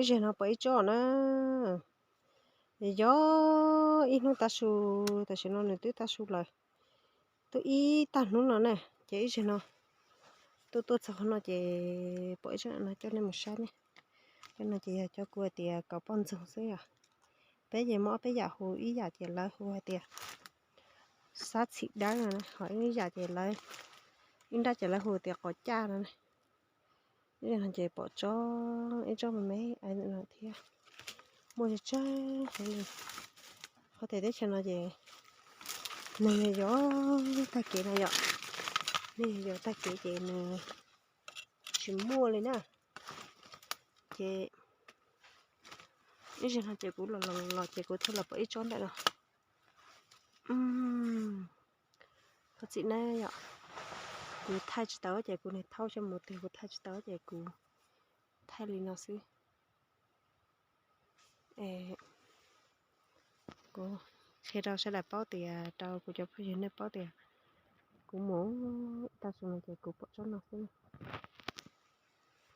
Ib zaug no pom ib tsob na, yog ib hnub tav su, tam sim no nws twb tav su lawm, twb ib tag hnub no na, ces ib zaug no tuaj tuaj txog qhov no ces pom ib tsob no coj nej mus saib ne. Cov no ces yog cov kuv hais tias kaus poj ntxoog xwb yom. Peb ces muaj ob peb yam hu, ib yam ces lawv hu hais tias xab txhim dawb no, ho ib yam ces lawv, ib nrab ces lawv hu tias qos caj no. Ib zaug no ces pom tsob, ib tsob me me no thiab, muaj tsawg tsawg heev li. Qhov tias teb chaws no ces nws yog tag kev no yom, nws yog tag kev ces nws tsis muaj li na. Ces ib zaug no ces kuv los los los ces kuv thiaj los pom ib tsob ntawm no. Thov txim na yom, kuv thaij tsis tau ces kuv niag thaub xyov mus twg, kuv thaij tsis tau ces kuv thaij li no xwb. Kuv qhia rau sawv daws paub tias, rau kuv cov phooj ywg nej paub tias kuv mus ib tag su no ces kuv pom tsob no xwb.